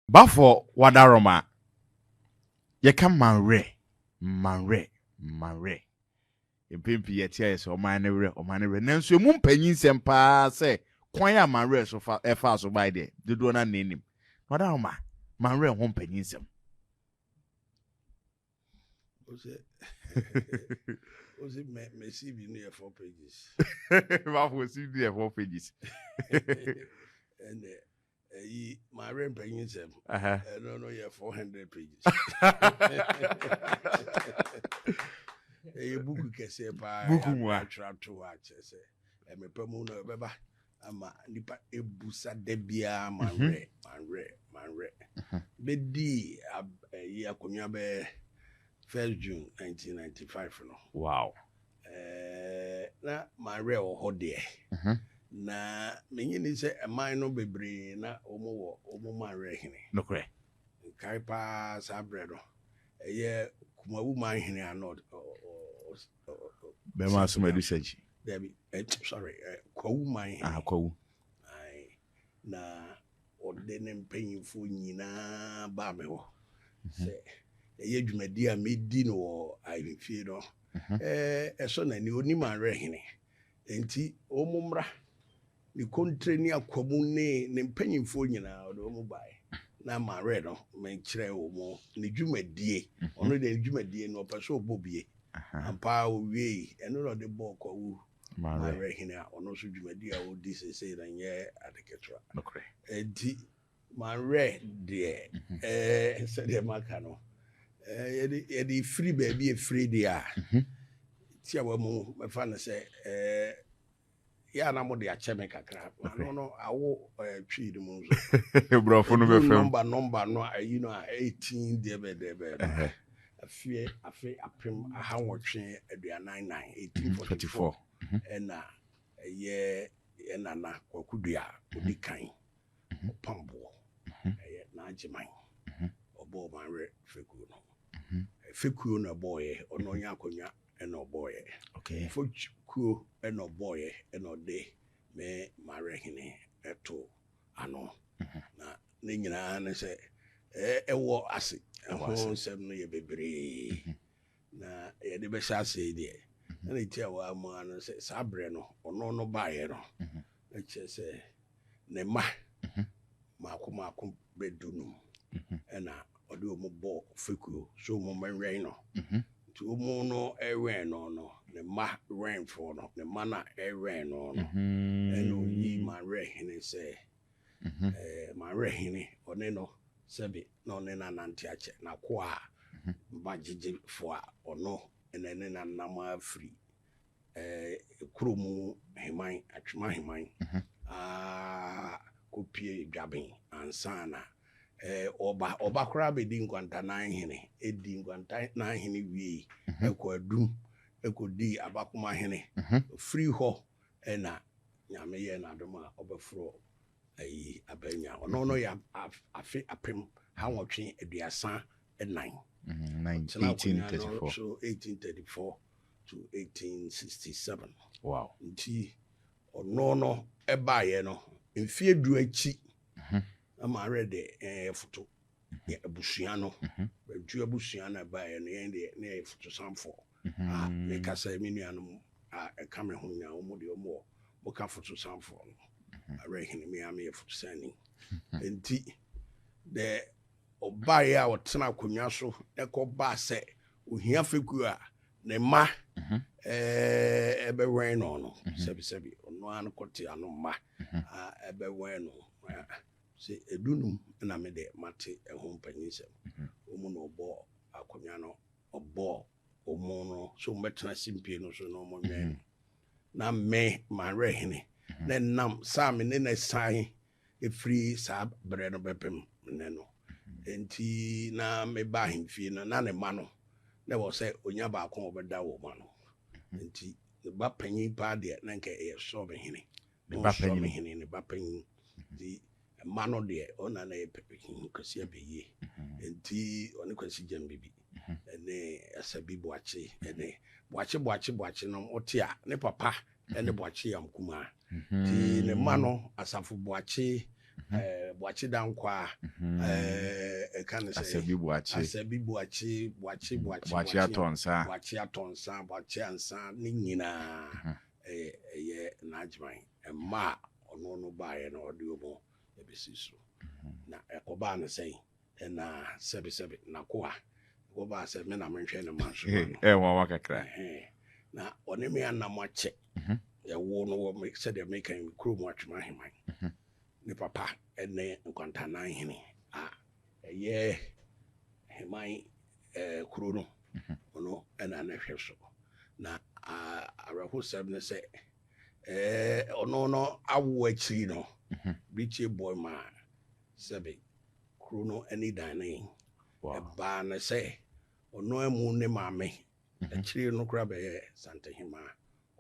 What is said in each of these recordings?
Bafo Wadaroma, yɛka manwerɛ, manwerɛ, manwerɛ. Mpɛn pii yɛte ayɛ sɛ ɔman no werɛ, ɔman no werɛ. Nanso emu mpanyin nsɛm paa sɛ kwan a manwerɛ so fa ɛfaa so bae deɛ, dodoɔ no na anim. Wadaroma, manwerɛ ho mpanyin nsɛm. Ose me CV no yɛ 4 pages. Bafo CV no yɛ 4 pages. Ɛnɛ ɛyi maare mpanyin nsɛm. Ɛno no yɛ 400 pages. Ɛyɛ buku kɛseɛ paa. Buku mu a. Atwerɛ ato hɔ akyerɛ sɛ ɛmepɛ mu na ɛbɛba ama nipa ebusa da biara manwerɛ, manwerɛ, manwerɛ. Bɛdii ɛyi akonnwa bɛyɛ 1 June 1995 no. Wow. Na manwerɛ wɔ hɔ deɛ. Na menye ni sɛ ɛman no bebree na wɔn wɔ wɔn manwerɛ hene. Nokorɛ. Nkae paa saa berɛ no. Ɛyɛ Kumawu man hene ano. Bɛma asomadu sɛgyi. Dabi, sorry, Kwawu man hene. Ah, Kwawu. Na ɔde ne mpanyinfoɔ nyinaa baa me hɔ. Sɛ ɛyɛ dwumadi a medi no wɔ ahemfie no. Ɛsɔ n'ani, onim manwerɛ hene. Enti wɔn mmra ne kontre ne akwamu ne ne mpanyinfoɔ nyinaa ɔde wɔn bae. Na manwerɛ no menkyerɛ wɔn ne dwumadie. Ɔno de ne dwumadie no ɔpɛ sɛ ɔbɔ bie. Ampa owie ɛno na ɔde bɔɔ Kwawu manwerɛ hene a ɔno nso dwumadie a ɔdi seesei na nyɛ ade ketewa. Enti manwerɛ deɛ sɛdeɛ maka no yɛde firi baabi efiri deɛ a tiawa mu mɛfa no sɛ yɛ ana mo de akyɛ me kakra. Ano no awo twi no mu nso. Brɔfo no bɛfam. Nɔmba no ayi no a 18 dɛbɛ no. Afe 1844, 1844 ɛna ɛyɛ ɛnana Kwaku Dua odi kan ɔpamboɔ ɛyɛ n'agyeman ɔbɔɔ manwerɛ fekuo no. Fekuo na ɔbɔɔyɛ ɔno ɔnyɛ akonnwa ɛna ɔbɔɔyɛ. Fekuo ɛna ɔbɔɔyɛ ɛna ɔde me manwerɛ hene ɛto ano. Na ne nyinaa ne sɛ ɛwɔ ase. Ɛho nsɛm no yɛ bebree. Na yɛde bɛhyɛ ase deɛ. Ɛna eti a wɔamu ano sɛ saa berɛ no ɔno no baeɛ no. Ɛkyerɛ sɛ ne mma maako maako bɛdu ɛna ɔde wɔn bɔ fekuo so wɔn mmɛnwɛn no. Nti wɔn no ɛwɛn no no ne mma wɛnfoɔ no ne mma na ɛwɛn no no. Ɛna oyi manwerɛ hene sɛ manwerɛ hene ɔne no sɛbi na ɔne nanante akyɛ na ko a ba gyegyefoɔ a ɔno ɛna ne nanam afiri kurom heman atwema heman kɔpie dwaben ansa na ɔba koraa bɛdi nkwantanan hene ɛdi nkwantanan hene wie ɛkɔ adum ɛkɔdi abakoma hene firi hɔ ɛna Nyame yɛ n'adom a ɔbɛforo ayi abanya ɔno no yɛ afe 1834. 1834. So 1834 to 1867. Wow. Nti ɔno no ɛbaeɛ no mfie 10 akyi na manwerɛ de ɛyɛ foto abusua no bɛntu abusua no ɛbaeɛ no yɛn deɛ ne yɛ fotosanfoɔ a meka sɛ me nuanom a ɛka me ho nyinaa wɔn deɛ wɔn wɔ moka fotosanfoɔ no manwerɛ hene me a meyɛ fotosani. Nti dɛ ɔbaeɛ a ɔtena akonnwa so ɛkɔ baa sɛ ohia fekuo a ne mma ɛbɛwɛn no no sɛbisɛbi ɔno ara no kɔte ano mma a ɛbɛwɛn no sɛ 15 na me de mate ɛho mpanyinsɛm. Wɔn na ɔbɔ akonnwa no ɔbɔ wɔn no so wɔbɛtena simpie no so na wɔn nwɛn no. Na me manwerɛ hene na nam saa me ne na san efiri saa berɛ no bɛpem ne no. Nti na meba ahemfie no na ne ma no na ɛwɔ sɛ onya baako a ɔbɛda wɔ ma no. Nti ne ba panyin paa deɛ na nka ɛyɛ sɔɔ me hene. Ne ba Sɔɔ me panyin. hene ne ba panyin. Nti mma no deɛ ɔna na ɛyɛ Kwasi Abɛyie. Nti ɔne Kwasi Gyambibi ɛne Asabi Boakye ɛne Boakye Boakye Boakye no ɔte a ne papa ɛne Boakye Yam Kumaa. Nti ne mma no Asafo Boakye Boakye Dankwaa, ɛka ne sɛ Asabi Boakye. Asabi Boakye, Boakye, Boakye, Boakye Atɔnsa. Boakye Atɔnsa, Boakye Ansa ne nyinaa ɛyɛ n'Agyeman mma a ɔno no baeɛ no ɔde wɔn ɛbɛsi so. Na ɛkɔbaa no sɛn? Ɛna sɛbesɛbe n'akoa ɛkɔbaa sɛ me na menhwɛ ne ma nso ma no. Ɛnwanwa kakra. Ɛhɛn. Na ɔne me anam akyɛ. Yɛwoo no wɔ me sɛdeɛ meka yi, me kurom Atwema Aheman. Ne papa ne Nkwantanan hene a ɛyɛ Heman kuro no, ɔno ɛna ne hwɛ so. Na awerɛhosɛm ne sɛ ɔno no awo akyiri no, Birikyie bɔe maa sɛbe kuro no ani danee. Ɛbaa ne sɛ ɔno amu ne maame akyiri no koraa bɛyɛ Santehemaa.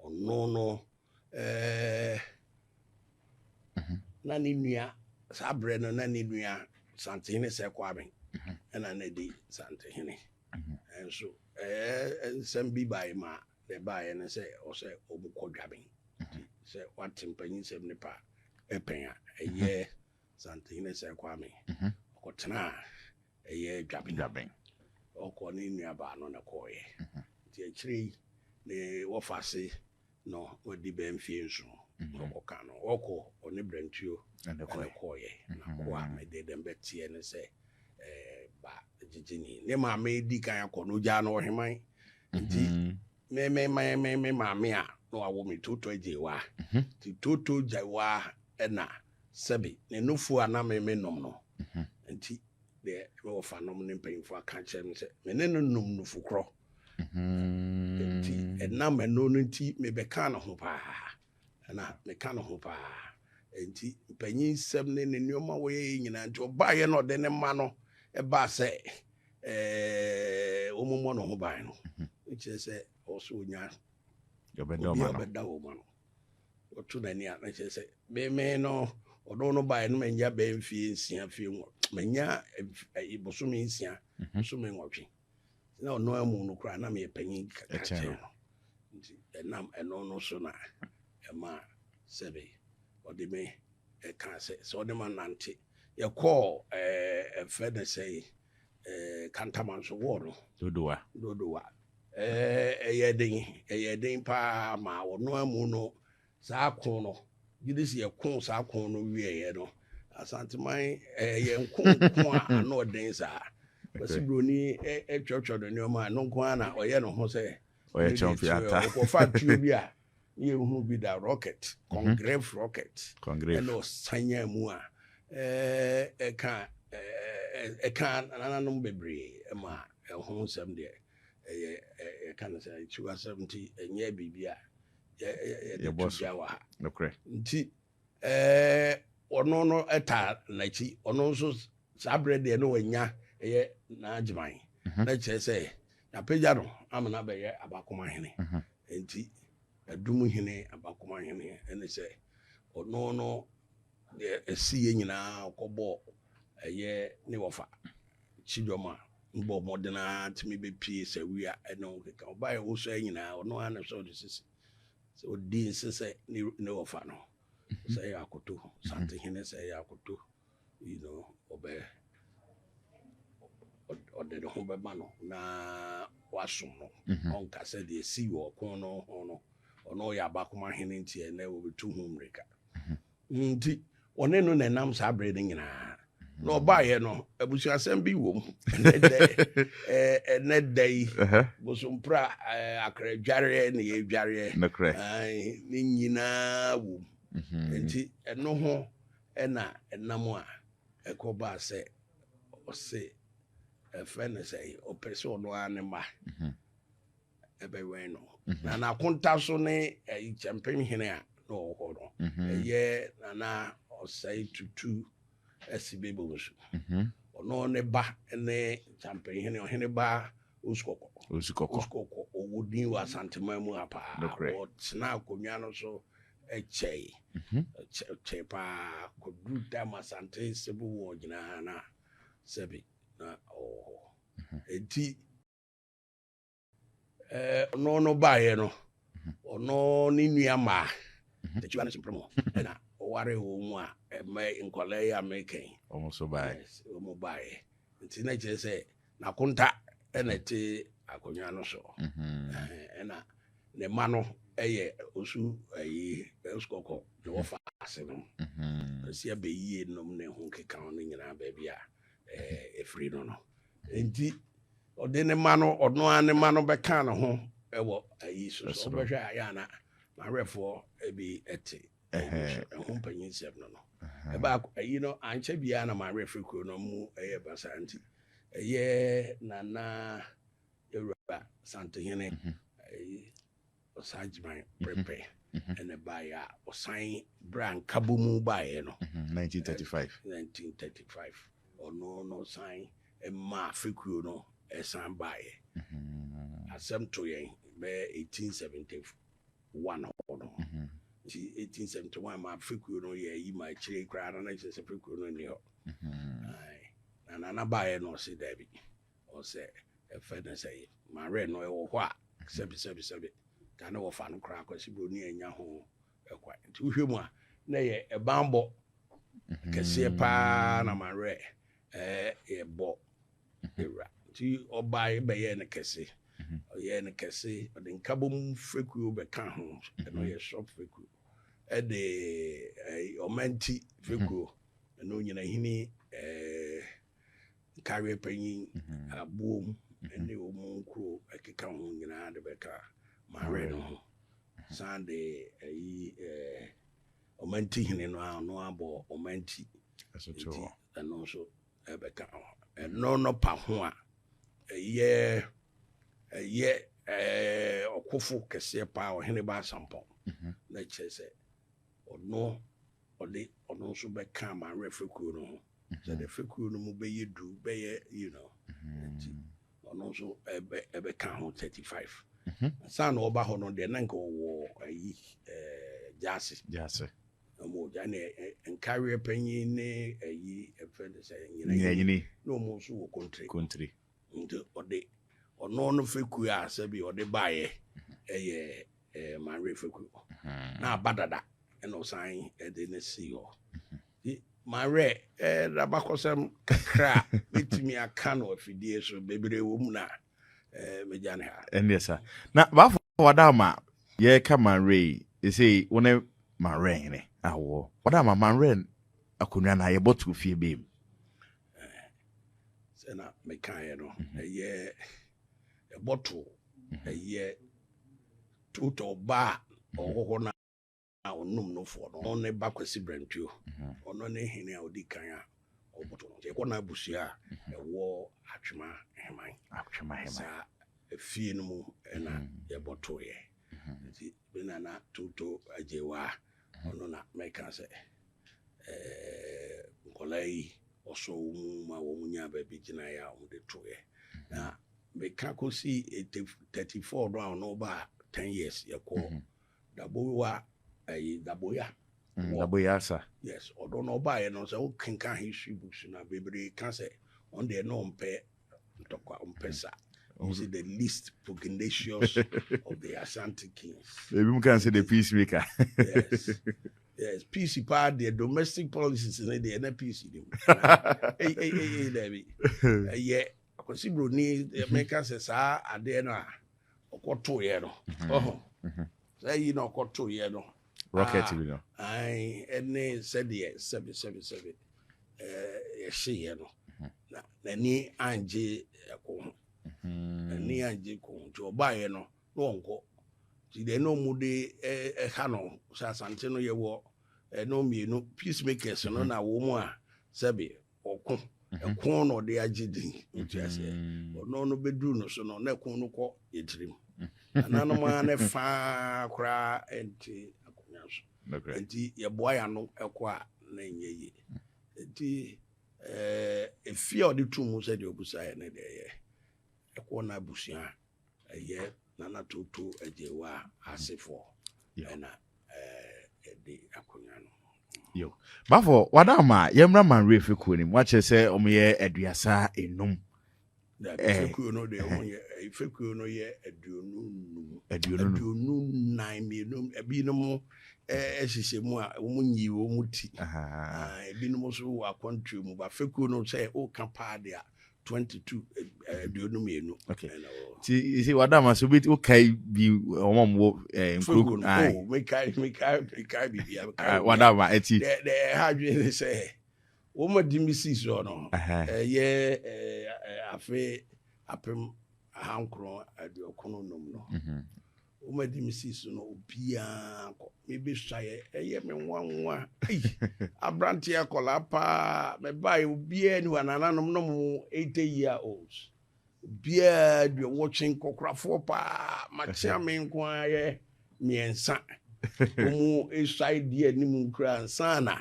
Ɔno no na ne nua saa berɛ no, na ne nua Santehene Sɛ Kwame ɛna na di Santehene. Nso nsɛm bi baeɛ ma na ɛbaeɛ no sɛ ɔsɛ ɔmu kɔ Dwaben. Nti sɛ wate mpanyinsɛm ne pa ɛpɛn a, ɛyɛ Santehene Sɛ Kwame ɔkɔtena a ɛyɛ Dwaben. Dwaben. Ɔkɔ ne nuabaa no na kɔɔyɛ. Nti akyire yi ne wɔfa ase no wadi bɛn mfie 7 na ɔkɔka no ɔkɔ ɔne Brantuo ɛna ɛna kɔɛ. Kɔɔyɛ na koa mede dɛm bɛteɛ ne sɛ ba gyegyeni ne maame di kan akɔ no, ogyaa no ɔheman. Nti me me me me me maame a na wawo me Toto Agyewa, nti Toto Gyewa ɛna sɛbi ne nufu a na me me nom no. Nti deɛ me wɔfa nom ne mpanyinfoɔ aka kyerɛ me sɛ me ne no nom nufu korɔ. Nti ɛnam ɛno no nti mebɛka ne ho paa, ɛna meka ne ho paa. Nti mpanyin nsɛm ne ne nneɛma wɔyɛ yi nyinaa nti ɔbaayɛ no ɔde ne ma no ɛbaa sɛ wɔn mmɔ ne ho ban no, nkyerɛ sɛ ɔso onya Yɛbɛda obi a ɔma no. Ɔbɛda wɔn ma no ɔto n'ani a, na kyerɛ sɛ meme no ɔno no baeɛ no manya bɛyɛ mfie 6, fie nwɔ manya bosome 6, bosome 8 na ɔno amu no koraa na meyɛ panyin kakra Ɛkyɛn kyɛn no. Nti ɛnam ɛno no so na ɛma sɛbe ɔde me ɛka sɛ ɔde ma nante yɛkɔɔ ɛfɛ ne sɛ Kantamanso wɔ no. Dodowa. Dodowa. Ɛyɛ den, ɛyɛ den paa ma ɔno amu no saa ko no gye sɛ yɛko saa ko no wieɛ no, Asanteman ɛyɛ nko nko a ano ɔden saa. Kwasi Buroni ɛtwerɛtwerɛ no nneɛma a ɛno nko ara na ɔyɛ ne ho sɛ Ɔyɛ kyɛnfe ata. Ɔkɔfa tuo bi a ne yɛhu bi da, rocket, Congreve rocket. Congreve. Ɛna ɔsanya mu a ɛka nananom bebree ma ɛho nsɛm deɛ ɛyɛ ɛka no sɛ akyiwasɛm, nti ɛnyɛ biribi a yɛde Yɛbɔ to so. dwa wɔ ha. Nokorɛ. Nti ɔno no ɛta n'akyi, ɔno nso saa berɛ deɛ no wanya ɛyɛ n'Agyeman na kyerɛ sɛ yapagya no ama no abɛyɛ abakoma hene. Nti Adum hene, abakoma hene, ɛne sɛ ɔno no deɛ ɛsi yɛ nyinaa ɔkɔbɔ ɛyɛ ne wɔfa kyidɔm a mbɔ mmɔden a tumi bɛpie sɛ wia ɛne ho keka ɔbaeɛ wosɔɛ nyinaa, ɔno ara na sɛ ɔde sisi sɛ ɔdi nse sɛ ne wɔfa no sɛ ɛyɛ Akoto Santehene, sɛ ɛyɛ Akoto ɔbɛ ɔde ne ho bɛma no na wasom no. Ɔnka sɛ deɛ si wɔ ɔko no ho no, ɔno ɔyɛ abakoma hene nti ɛnɛ wɔbɛtu ho mmirika. Nti ɔne no na ɛnam saa berɛ no nyinaa na ɔbaeɛ no, abusuasɛm bi wɔ mu. Ɛnɛ da yi Bosompra akradwareɛ ne yɛdwareɛ. Nokorɛ. Ae, ne nyinaa wɔ mu. Nti ɛno ho ɛna ɛnam a ɛkɔbaa sɛ ɔse ɛfɛ no sɛ ɔpɛ sɛ ɔno ara ne mma ɛbɛwɛn no na n'akonta so ne ɛyi kyɛmpem hene a na ɔwɔ hɔ no, ɛyɛ Nana Ɔsɛe Tutu ɛsi bebo nso. Ɔno ne ba ne kyɛmpem hene, ɔhene ba Osukɔkɔ. Osu kɔkɔ. Osukɔkɔ ɔwɔ din wɔ Asanteman mu ha paa. Nokorɛ. Ɔtena akonnwa no so ɛkyɛe, kyɛe paa kɔduru time Asante civil war nyinaa na sɛbi na ɔwɔ hɔ. Enti ɔno no baeɛ no, ɔno ne nua maa akyiwa no sempere mu ɛna ɔware wɔ mu a Mma nkwadaa yi a meka yi. Wɔn nso baeɛ. Yes, wɔn baeɛ. Nti na kyerɛ sɛ n'akonta ɛna ɛte akonnwa no so. Ɛna ne mma no ɛyɛ osu ɛyi ɛsukɔkɔ na wɔfa ase no. Ɛsi abɛyie nom ne ho keka ho no nyinaa baabi a ɛfiri no. Nti ɔde ne mma no, ɔno ara ne mma no bɛka ne ho ɛwɔ ayi so. So Ɛsoro. ɔbɛhwɛ a yɛ ana mawerɛfoɔ ebi ɛte ɛho mpanyin nsɛm no. Ɛba ayi no ankyɛ biara na mawerɛ firi kuro no mu ɛyɛ basa, nti ɛyɛ Nana Ewura Santehene ɛyi Ɔsagyeman Prɛpɛ ɛna baeɛ a ɔsan berɛ a nkabɔ mu baeɛ no. 1935. 1935, ɔno no san maa fekuo no ɛsan baeɛ. Asɛm to yɛn bɛyɛ 1871 hɔ no. Nti 1871 ma fekuo no yɛ ayi ma akyire koraa no na kyerɛ sɛ fekuo no nni hɔ. Aye. Na Nana baeɛ no, ɔse daabi, ɔsɛ ɛfɛ no sɛ mawerɛ no ɛwɔ hɔ a sɛbi sɛbi sɛbi ka ne wɔfa no koraa Kwasi Buroni anya ho ɛkwan. Nti wohwɛ mu a, na yɛ ɛbanbɔ kɛseɛ paa na mawerɛ yɛbɔ ewura. Nti ɔbaeɛ bɛyɛɛ no kɛse, ɔyɛɛ no kɛse, ɔde nkabom fekuo bɛka ho. Ɛno yɛ shop fekuo, ɛde ɔmanti fekuo, ɛno nyinahini nkareɛ panyin aboom ɛne ɔmu nkuro ɛkeka ho nyinaa de bɛka mawerɛ no ho, san de ɛyi ɔmanti hene no a ɔno abɔ ɔmanti. Ɛso to nti hɔ. Ɛno nso ɛbɛka ho. Ɛno no pa ho a ɛyɛ ɔkofo kɛseɛ paa, Ɔhene ba Asampɔn. Na kyerɛ sɛ ɔno ɔde ɔno nso bɛka mawerɛ fekuo no ho sɛdeɛ fekuo no mu bɛyɛ du bɛyɛ. Nti ɔno nso ɛbɛka ho 35. Ansa na ɔba hɔ no deɛ, na nka ɔwɔ ayi gyaase. Gyaase. Ɔmo gya ne nkareɛ panyin ne ayi ɛfɛ no sɛ nyinanyini. Nyinanyini. Na ɔmo nso wɔ kontire. Kontire. Nti ɔde ɔno no fekuo a sɛbi ɔde baeɛ ɛyɛ mawerɛ fekuo na aba dada, ɛna ɔsan ɛde ne si hɔ. Nti mawerɛ dabakɔsɛm kakra a bɛtumi aka no afidie so bebree wɔ mu na megya ne ha. Ɛndeɛ sa na baafo wada ma yɛka manwerɛ yi ɛsei wo ne manwerɛ hene awɔ wada ma manwerɛ akonnwa no a yɛbɔ to fie bɛm. Sɛna mekaeɛ no, ɛyɛ ɛbɔto ɛyɛ totɔ ba a ɔwɔ hɔ no a ɔnum nofoɔ no, ɔno ne ba Kwasi Brantuo. Ɔno ne hene a ɔdi kan a ɔbɔto no. Nti ɛkɔ no abusua a ɛwɔ Atwema Heman. Atwema Heman. Saa efie no mu ɛna yɛbɔtoeɛ. Nti me nana Toto Agyewa, ɔno na mɛka sɛ nkɔlaa yi ɔsɔ wɔn mu ma wɔn nya baabi gyinaeɛ a wɔde toeɛ. Na meka kɔsi 34 no a ɔno ba 10 years, yɛkɔ Dabowa, ɛyi Daboya. Daboya asa. Yes, ɔno na ɔbaeɛ no, sɛ wokenka history books no a, bebree ka sɛ ɔno deɛ na ɔmpɛ ntɔkwa, ɔmpɛ sa. He's the least pugnacious of the Ashanti kings. Ebi mu kan sɛ the peacemaker. Yes, peace paa deɛ, domestic policies ne deɛ na peace ni mu. Ei ei ei ei, dabi, ɛyɛ Akwasi Broni. Meka sɛ saa adeɛ no a ɔkɔtoeɛ no, ɔho saa yi na ɔkɔtoeɛ no. Rocket Ah. bi no. Ae, ɛne sɛdeɛ sɛbe sɛbe sɛbe yɛhyeeɛ no na n'ani angye ɛko ho, n'ani angye ko ho. Nti ɔbaeɛ no na ɔnkɔ. Nti deɛ na ɔmu de ɛha no sɛ Asante no yɛwɔ ɛno mmienu, peacemakers no na wɔ mu a sɛbe ɔko ɛko na ɔde agye din. Nti aseɛ ɔno no bɛduru no so no, na ɛko no kɔ yɛtirim nananom a ne faa koraa ɛnte akonnwa so. Nti yɛboa yɛn ano ɛkɔ a na ɛnyɛ yie. Nti efie a ɔde tu mu sɛdeɛ ɔbusa yɛ ne deɛ yɛ ɛkɔ na abusua ɛyɛ Nana Toto Agyewa asefoɔ ɛna ɛde akonnwa no. Yo, bafo wada ma yɛmmra manwerɛ fekuo no mu, wakyerɛ sɛ ɔmoyɛ 35. Dabi, fekuo no deɛ ɔmo yɛ fekuo no yɛ 25. 25. 24, mmienu ebinom. Ɛhyehyɛ mu a wɔn nyi wɔn ti. Ebinom nso wɔ akwantuo mu ba fekuo no sɛ ɔka paa de a, 22, 22. Okay, ti si wadama so bi wokae bi wɔn a wɔwɔ nkuro. Fekuo no, oh, mekae, mekae, mekae biribi a mekae. Wadama eti. Deɛ ɛha adwene ne sɛ wɔn a di mi si soɔ no, ɛyɛ afe 1995 no, wɔn adi mi si so no, obiara kɔ. Mebɛsuaeɛ, ɛyɛ me nwanwa. Ei, aberanteɛ akɔlaa paa mɛbaeɛ, obiara ni hɔ. Anananom no mo 80 year olds, obiara deɛ wɔtwe nkɔkorafoɔ paa. Makyea me nko ara yɛ mmiɛnsa, wɔn esuae di anim kura nsa na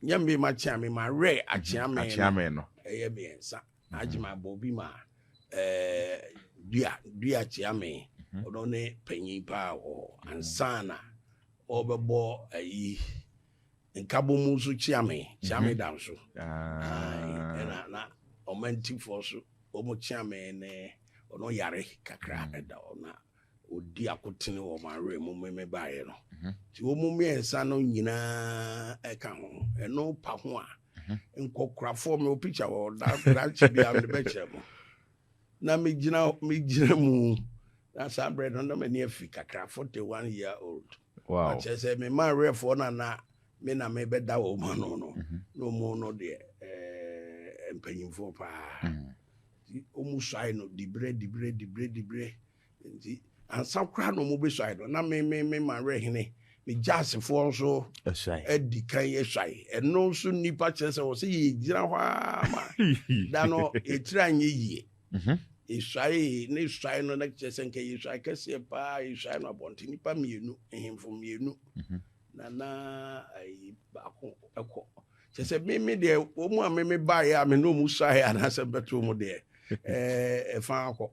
nyɛ me makyea me ma werɛ akyea me no. Akyeame no. Ɛyɛ mmiɛnsa agye ma abɔ bi ma dua dua kyea me. Ɔno ne panyin paa wɔ hɔ ansa na ɔbɛbɔ ayi nkabom nso kyea me, kyea me da nso. Ɛna na ɔmantifoɔ so wɔn kyea me ne ɔno yare kakra ɛda hɔ na ɔdi akotene wɔ ɔman werɛ mu me baeɛ no. Nti wɔn mu mmiɛnsa no nyinaa ɛka ho. Ɛno pa ho a, nkɔkorafoɔ me wɔ picture wɔ daakye bi a mede bɛkyerɛ mo na megyina mu na saa berɛ no na m'ani afi kakra, 41 year old. Kyerɛ sɛ mema awerɛfoɔ no ana me na mebɛda wɔ mu ano no na ɔmu no deɛ, mpanyimfoɔ paa. Nti ɔmu suae no diberɛ diberɛ diberɛ diberɛ. Nti ansa koraa na ɔmu bɛsuae no na me ma werɛ hene megya asefoɔ nso Ɛsuae. Adi kan asuae. Ɛno nso nnipa kyerɛ sɛ wɔ sɛ yɛgyina hɔ a ma da no ɛtiri anyɛ yie. Esuae ne suae no na kyerɛ sɛ nka yɛsuae kɛseɛ paa. Yɛsuae no abɔnten, nnipa mmienu, nhemfo mmienu na ayi baako ɛkɔ. Kyerɛ sɛ me deɛ, wɔn mu a me baeɛ a me ne ɔmu suae anaasɛ bɛto mu deɛ, ɛfa akɔ.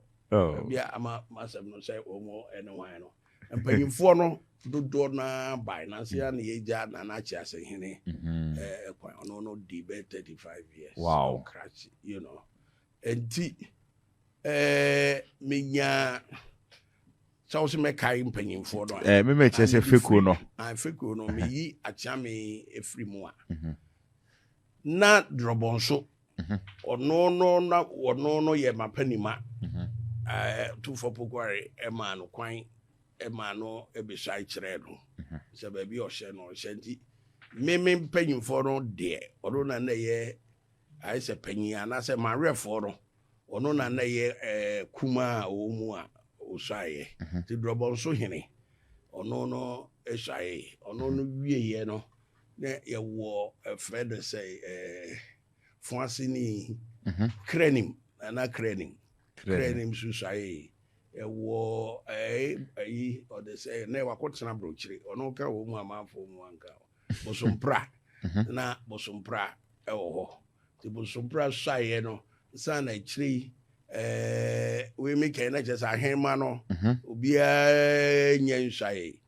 Bia ama masɛm no sɛ wɔn mu ɛne hwan no, mpanyinfoɔ no dodoɔ naa bae nanso ya na yɛgya Nana Akye Asehene ɛkwan. Ɔno no di bɛyɛ 35 years. Krakye. Nti menya sɛ wo sɛ mɛkae mpanyimfoɔ no a, Mema kyerɛ sɛ fekuo no. Ah, fekuo no, meyi Akyeame ɛfiri mu a, na Drɔbɔnso ɔno no na ɔno no yɛ mapanima. Tumfoɔ Pokuare ɛmaa no kwan ɛmaa no ɛbɛsuae kyerɛɛ no sɛ baabi a ɔhyɛ no ɔhyɛ. Nti me mpanyimfoɔ no deɛ, ɔno na na ɛyɛ ayɛ sɛ panyin anaasɛ mawerɛfoɔ no, ɔno na na ɛyɛ kumaa a ɔwɔ mu a ɔsuaeɛ. Nti Drɔbɔnso hene ɔno no ɛsuaeɛ. Ɔno no wieɛ no na yɛwɔ ɛfrɛ no sɛ Foaseni Kranim, Nana Kranim. Kranim nso suaeɛ. Ɛwɔ ɛyi ɔde sɛ na wakɔtena aburokyire. Ɔno ka wɔ mu amanfoɔ mu anka Bosompra na Bosompra ɛwɔ hɔ. Nti Bosompra suaeɛ no nsa na akyire yi wei mi kɛn na kyerɛ sɛ ahemma no obiara nya nsuaeɛ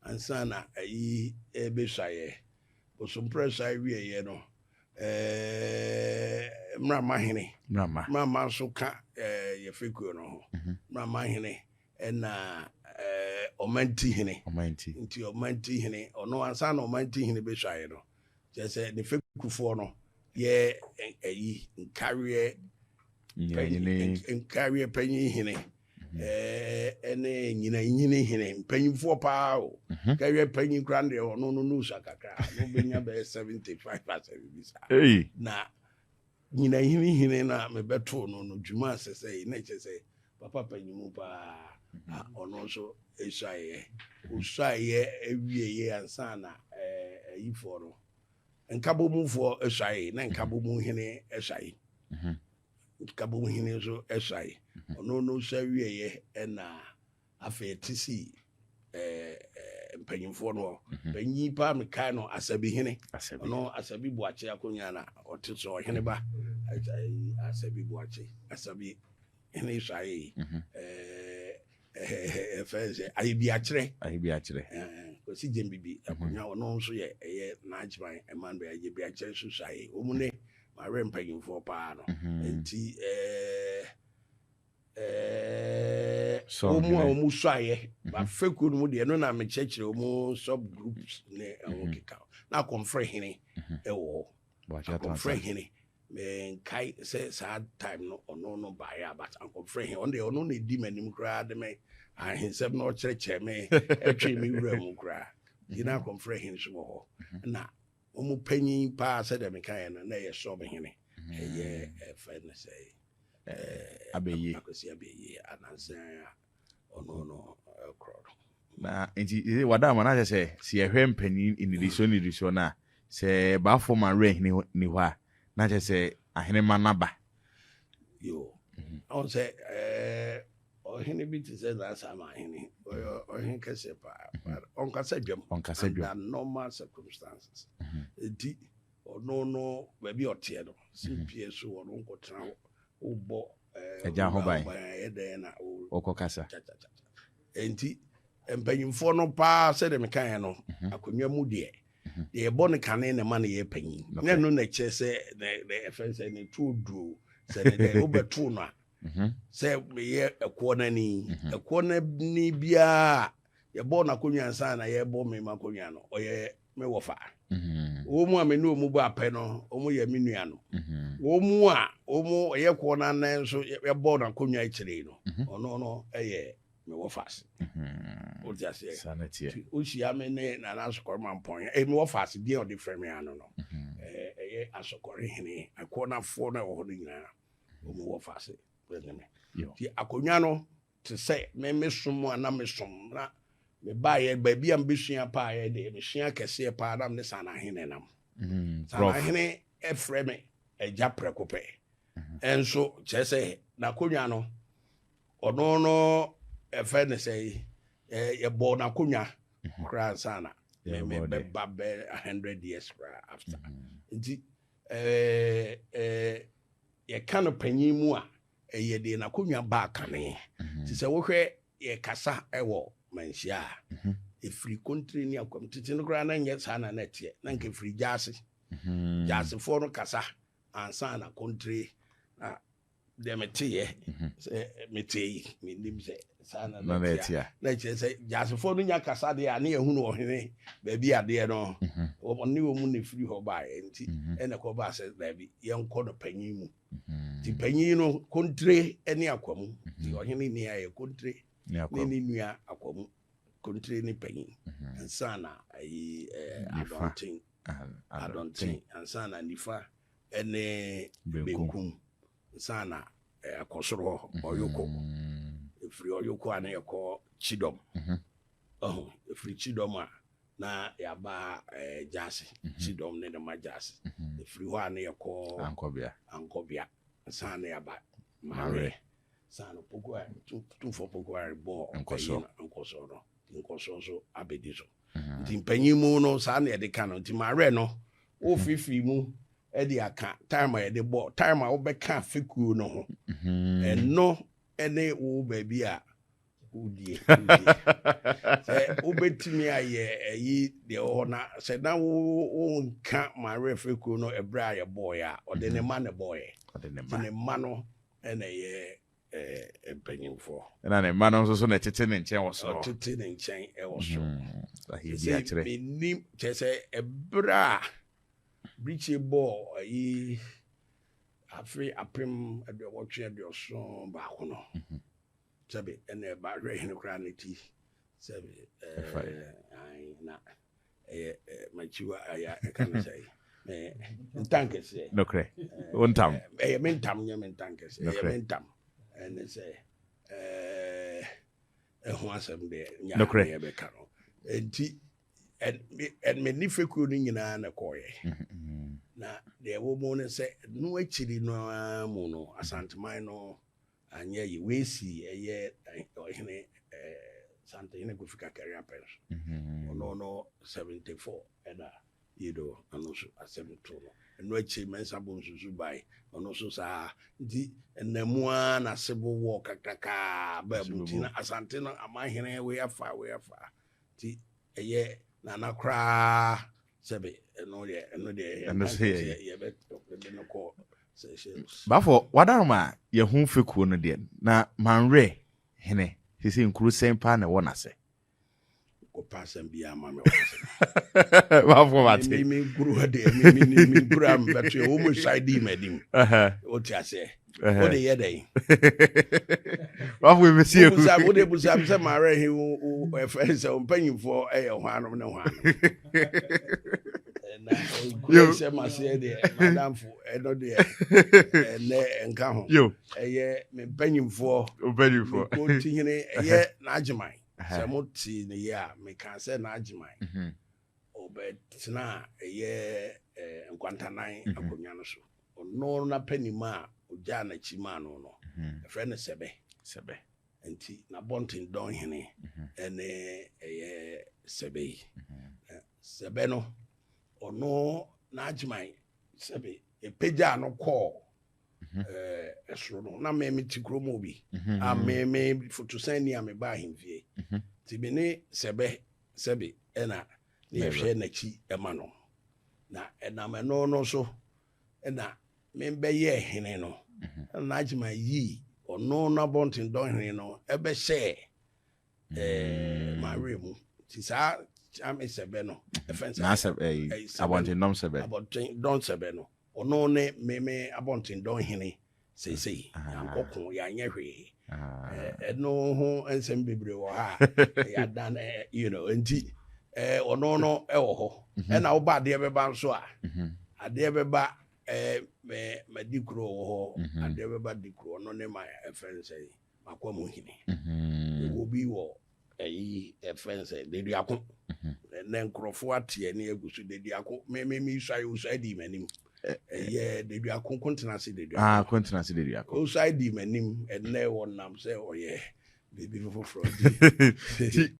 ansa na ayi ɛbɛsuaeɛ. Bosompra suaeɛ wieɛ no, Mmarama hene. Mmarama. Mmarama nso ka yɛfekuo no ho. Mmarama hene ɛna ɔmanti hene. Ɔmanti. Nti ɔmanti hene ɔno ansa na ɔmanti hene bɛsuaeɛ no, kyerɛ sɛ ne fekufoɔ no yɛ ɛyi nkareɛ. Nyinanyini. Nkareɛ panyin hene ɛne nyinanyini hene, mpanyinfoɔ paa o. Nkareɛ panyin koraa deɛ, ɔno no nusa kakra no bɛnya bɛyɛ 75% bi saa. Ei. Na nyinanyini hene na mebɛtoo no dwuma asɛ sɛ na kyerɛ sɛ papa panyimu paa a ɔno nso esuaeɛ. Osuaeɛ awieɛ ansa na ayifoɔ no, nkabomufoɔ asuaeɛ na nkabomu hene asuaeɛ. Nkabomu hene nso asuaeɛ. Ɔno no nso awieɛ ɛna afei ɛte si ɛɛ ɛɛ mpanyinfoɔ no hɔ. Panyin paa mekae no, Asabi hene. Asabi. Ɔno Asabi Buakye akonnwa na ɔte so, ɔhene ba Asabi Buakye. Asabi hene suaeɛ yi, ɛɛ ɛfɛ sɛ Ayebiakyerɛ. Ayebiakyerɛ. Kwasi Gyembibi akonnwa, ɔno nso yɛ ɛyɛ n'agyeman Emmanuel Ayebiakyerɛ nso suaeɛ. Wɔn ne mawerɛ mpanyinfoɔ paa no. Nti ɛɛ ɛɛ Wɔn mu a wɔn suayɛ ba fekuo no mu deɛ no na mekyerɛkyerɛ wɔn sub groups ne ɛho keka. Na Akɔmfrɛ hene ɛwɔ hɔ. Akɔmfrɛ hene, menkae sɛ saa time no ɔno no baeɛ a, but Akɔmfrɛ hene, ɔno deɛ, ɔno na ɛdi m'anim koraa de me ahensɛm na ɔkyerɛkyerɛ me, ɛtwe me wura mu koraa. Nti na Akɔmfrɛ hene so wɔ hɔ. Na wɔn panyin paa, sɛdeɛ mekaeɛ no, na ɛyɛ sɔm hene, ɛyɛ ɛfɛ no sɛ Abɛyie. Akwasi Abɛyie anansan a ɔno no ɛkorɔ no. Na nti wada ama na kyerɛ sɛ yɛhwɛ mpanyin nnidisoɔ nnidisoɔ no a, sɛ Baafo Manwerɛ hene ni hɔ a, na kyerɛ sɛ ahenema naba. Yo, ɔn sɛ ɔhene bi te sɛ Naasama ahene, ɔyɛ ɔhene kɛseɛ paa, but ɔnkasa dwam. Ɔnkasa dwam. Under normal circumstances, nti ɔno no, baabi a ɔteɛ no, simpie so, ɔno nkɔtena hɔ wobɔ Agya ho ban. Ɛyɛ dɛn na wo wɔkɔ kasa? Kyakyakyakya. Nti mpanyimfoɔ no paa, sɛdeɛ mekaeɛ no, akonnwa mu deɛ, deɛ yɛbɔ no kane na ma no yɛ panyin. Na ɛno na ɛkyerɛ sɛ ne ɛfɛ sɛ ne tuo duro sɛ ne dɛ wobɛtoo no a, sɛ meyɛ ɛkoɔ no ani, ɛkoɔ no ani biara yɛbɔ no akonnwa nsa na yɛbɔ me ma akonnwa no, ɔyɛ me wɔfa. Wɔn mu a me ne wɔn bɔ apɛ no, wɔn yɛ me nua no. Wɔn mu a wɔn ɛyɛ koɔ no anan nso, yɛbɔ no akonnwa akyire no, ɔno no ɛyɛ me wɔfa ase. Wote aseɛ? Saa na teɛ. Nti wohyia me ne Nana Asokɔre Mampɔn, me wɔfa ase deɛ ɔde frɛ me ano no, ɛyɛ Asokɔre hene, ɛkoɔ no afoɔ no a ɛwɔ hɔ no nyinaa, wɔn wɔfa ase ɛne me. Nti akonnwa no te sɛ me mesom a na mesom na mebaeɛ baabi a mebɛsua paeɛ deɛ, mesua kɛseɛ paa na mene Sanahene nam. Prof. Sanahene ɛfrɛ me agya prɛko pɛ. Ɛnso kyerɛ sɛ n'akonnwa no, ɔno no ɛfɛ ne sɛ yɛbɔ n'akonnwa koraa nsa na me Yɛbɔ de. bɛba bɛ 100 years koraa after. Nti ɛɛ ɛɛ yɛka no panyin mu a, ɛyɛ deɛ n'akonnwa baa kane. Nti sɛ wohwɛ yɛkasa ɛwɔ Manhyia a, ɛfiri Kontire ne Akwam tete no koraa, na nyɛ saa na na ɛteɛ, na nka ɛfiri Gyaase. Gyasefoɔ no kasa ansa na Kontire. Na deɛ meteyɛ sɛ mete yi, menim sɛ saa na na na na ɛteɛ a, ɛte a. Na kyerɛ sɛ Gyasefoɔ no nya kasa deɛ a, ne yɛhunu ɔhene baabi adeɛ no ɔne wɔ mu na ɛfiri hɔ baeɛ. Nti ɛna ɛkɔbaa sɛ daabi, yɛnkɔ no panyin mu. Nti panyin no, Kontire ne Akwamu. Nti ɔhene ni a yɛ Kontire ne ne Akwam. Ne nua Akwamu, Kontire ne panyin ansa na ayi Nifa. Adɔnten. Adɔnten ansa na Nifa ne Benkum. Benkum ansa na akɔ soro hɔ, Ɔyoko. Ɛfiri Ɔyoko a, na yɛkɔ Kyidɔm. Ɔho ɛfiri Kyidɔm a, na yɛaba Gyaase. Kyidɔm ne ne ma Gyaase. Ɛfiri hɔ a, na yɛkɔ Ankɔbea. Ankɔbea ansa na yɛaba Mawerɛ. Mawerɛ. Saa no Poku a Tumfoɔ Poku a bɔɔ Nkɔsoɔ. ɛyi no, Nkɔsoɔ no, Nkɔsoɔ nso abɛdi so. Nti mpanyin mu no, saa na yɛde ka no. Nti Mawerɛ no, wofifiri mu ɛde aka time a yɛde bɔ, time a wobɛka fekuo no ho, ɛno ɛne wo baabi a wodie wodie. Sɛ wobɛtumi ayɛ ɛyi deɛ ɛwɔ hɔ na sɛ na wonka Mawerɛ fekuo no ɛberɛ a yɛbɔɔyɛ a, ɔde ne ma ne bɔɔyɛ. Ɔde ne nti ma. Ne mma no ɛna ɛyɛ mpanyimfoɔ. Ɛna ne mma no nso so na ɛtete ne nkyɛn wɔ soro. Ɔtete ne nkyɛn ɛwɔ soro. Ahɛ bi Sɛ akyerɛ. menim kyerɛ sɛ ɛberɛ a Birikyie bɔɔ ayi afe 1871 no, sɛbe ɛna ɛba hwɛ hene koraa ne ti sɛbe. Ɛfa. Ae, na ɛyɛ makyiwa ɛyɛ ɛka no sɛ ntankɛseɛ. Nokorɛ, wo ntam. Ɛyɛ me ntam, nyɛ me ntankɛseɛ, ɛyɛ Nokorɛ. me ntam. Ɛne sɛ ɛho asɛm deɛ nya Nokorɛ. ne yɛbɛka no. Nti me ne fekuo no nyinaa na kɔɔyɛ. Na deɛ ɛwɔ mu no sɛ no akyiri no ara mu no, Asanteman no anyɛ yi weesi. Ɛyɛ ɔhene Santehene Kofi Kakari apɛ so, ɔno no 74 ɛna yido ɔno nso asɛm to no. Ɛno akyiri Mɛnsa bɔ nsusu bae, ɔno nso saa. Nti ɛnamu ara na sebo wɔ kakrakaa baa mu. Nti na Asante no amahene wei afa, wei afa. Nti ɛyɛ Nana koraa sɛbe, ɛno deɛ, ɛno deɛ Ɛno so yɛ yɛbɛ no kɔ Seychelles. Baafo wadaroma a yɛho fekuo no deɛ, na Manwerɛ hene. Sɛ nkuro sɛn paa na ɛwɔ n'ase? Kɔpa asɛm biara ma me. Bafo mate. Me nkuro deɛ, me nkuro a mebɛto yɛ wɔ mu sae dii m'anim. Wote aseɛ? Wode yɛ dɛn? Bafo ɛmɛsi. Wobusa, wode busa me sɛ mawerɛ he wo ɛfɛ sɛ wo mpanyimfoɔ ɛyɛ hwanom ne hwanom na nkuro hyɛ maseɛ deɛ, madamfo, ɛno deɛ ɛnɛ ɛnka ho. Ɛyɛ me mpanyimfoɔ. Mpanyimfoɔ. Mekɔtihene ɛyɛ n'Agyeman. Sɛ mote ne yɛ a, meka sɛ n'Agyeman ɔbɛtena a ɛyɛ Nkwantanan akonnwa no so, ɔno n'apanim a ɔgyaa n'akyi maa no, ɛfrɛ no Sɛbɛ. Sɛbɛ. Nti n'abɔnten dɔn hene ɛne ɛyɛ Sɛbɛ yi. Sɛbɛ no, ɔno n'Agyeman sɛbe ɛpagyaa no kɔɔ ɛsoro no na meme te kurom hɔ bi a meme fotosan ni a meba ahemfie, nti me ne Sɛbɛ sɛbe ɛna ne yɛhwɛ n'akyi ɛma no, na ɛnam ɛno no so ɛna membɛyɛɛ hene no, ɛna n'Agyeman yii ɔno n'abɔnten dɔn hene no ɛbɛhyɛɛ mawerɛ mu. Nti saa kyame Sɛbɛ no, ɛfɛn sɛ n'asɛ ɛyi. Ɛyi, Sɛbɛ. Abɔntendɔm Sɛbɛ. Abɔnten dɔn Sɛbɛ no, ɔno ne meme abɔnten dɔn hene seesei. Yɛankɔko, yɛanyɛ hwee. Ɛno ho nsɛm bebree wɔ ha a yɛadan nti ɔno no ɛwɔ hɔ. Ɛna woba adeɛ bɛba nso a, adeɛ bɛba madi kuro wɔ hɔ. Adeɛ bɛba di kuro, ɔno ne ma ɛfɛn sɛ makɔ mu hene. Ɛwɔ bi wɔ ɛyi ɛfɛn sɛ Deduako. Ɛnɛ nkurɔfoɔ ate ani agu so Deduako. Me suae, osuae di m'anim. Ɛyɛ Deduako Kontena se Deduako. Ah, Kontena se Deduako. Osuae di m'anim. Ɛnɛ wɔnam sɛ ɔyɛ biribi foforɔ. Nti